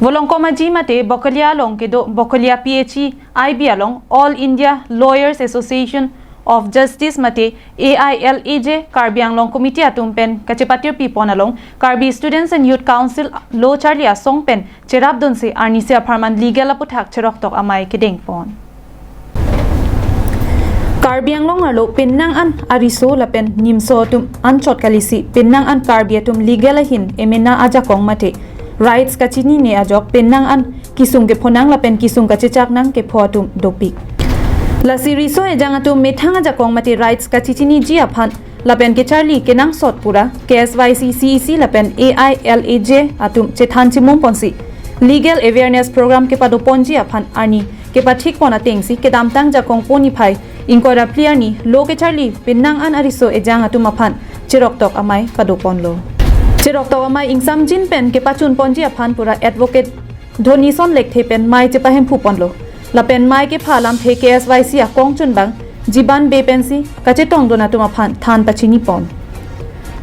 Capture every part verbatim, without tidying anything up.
Volongkom Aji mate Bokolia along kedo Bokolia P H E I B along All India Lawyers Association of Justice mate A I L A J Karbi Anglong Committee atum pen kachepatirpi pon along Karbi Students and Youth Council lo charli asong pen cherapdunsi arnisi apharman legal aputhak cheroktok amei kedeng pon. Karbi Anglong arlo penang an ariso lapen nimso atum anchot kalisi penang an Karbi atum legal ahin emena ajakong mate rights kachinine ajok penang an kisung kephonang lapen kisung kachechaknang kepho atum dopik. Lasi riso ejang atum methang ajakong mate rights kachichiniji aphan lapen kecharli kenangsot pura K S Y C, C E C lapen A I L A J atum chethan chimum ponsi legal awareness program kepadoponji aphan arni kepathik pon atengsi kedamtang jakong pon niphai ingkoi ra phli arni lo kecharli penang an ariso ejang atum aphan cheroktok amei padoponlo. Cheroktok amei ingsamjin pen kepachun ponji aphan pura Advocate Dhonison Lekthe pen mei chepahemphu ponlo. Lapen mei kepha alamthe K S Y C akongchunbang Jiban Bey pensi kachetongdun atum aphan than pachini pon.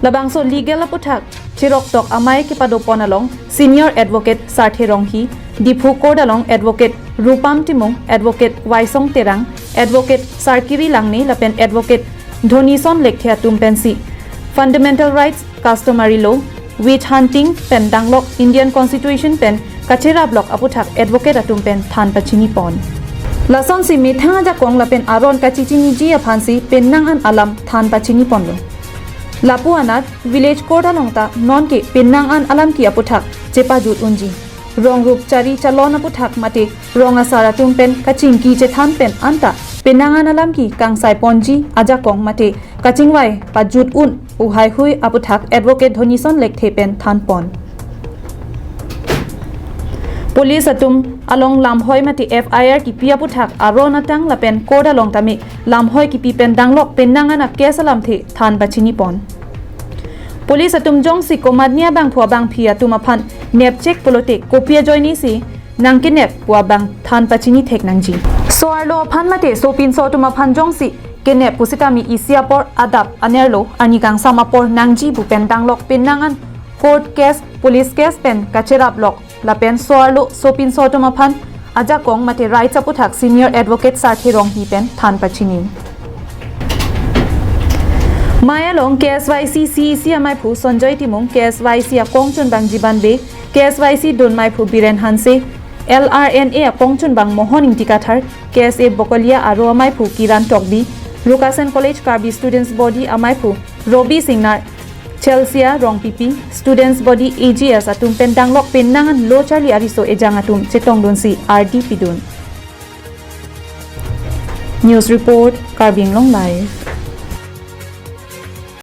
Labangso legal aputhak cheroktok amei kepadopon along Senior Advocate Sarthe Ronghi, Diphu Court along Advocate Rupam Timung, Advocate Waisong Terang, Advocate Sarkiri Langne lapen Advocate Dhonison Lekthe atum pensi fundamental rights, customary law, witch hunting pen danglok Indian Constitution pen kacheraplok aputhak advocate atum pen than pachini pon. Lasonsi methang ajakong lapen aron kachichiniji aphansi penang an alam than pachini ponlo. Lapu anat Village Court along ta nonke penang an alam ki aputhak chepajut unji. Rong rup chari chalon aputhak mate rong asar atum pen kachingki chethan pen anta penang an alam ki kangsai ponji ajakong mate kachingvai pajut un pu haihui aputhak Advocate Dhonison Lekthe pen than pon. Police atum along lamhoi mate F I R kipi aputhak aron atang lapen court along tame lamhoi kipi pen danglok penang an a case alamthe than pachini pon. Police atum jongsi komatne abangphu abangphi atum aphan nepchek pulote kopi ajoinesi nangkenep pu abang than pachini thek nangji. So-arlo aphan mate sopinso atum aphan jongsi kenep pusitame isi apor adap anerlo arni kangsam apor nangji pu pen danglok penang an court case, police case pen kacheraplok lapen so-arlo sopinso atum aphan ajakong mate rights aputhak Senior Advocate Sarthe Ronghi pen than pachini. Mei along K S Y C C E C ameiphu Sanjoy Timung, K S Y C akongchunbang Jiban Bey, K S Y C dun meiphu Biren Hanse, L R N A akongchunbang Mohon Ingti Kathar, K S A Bokolia aro ameiphu Kiran Tokbi, Rukasen College Karbi Students Body ameiphu Robi Singnar, Chelsea Rongpipi, Students Body A G S atum pen danglok penang an lo charli ariso ejang atum chetongdunsi ardi pidun. News report, Karbi Anglong Live.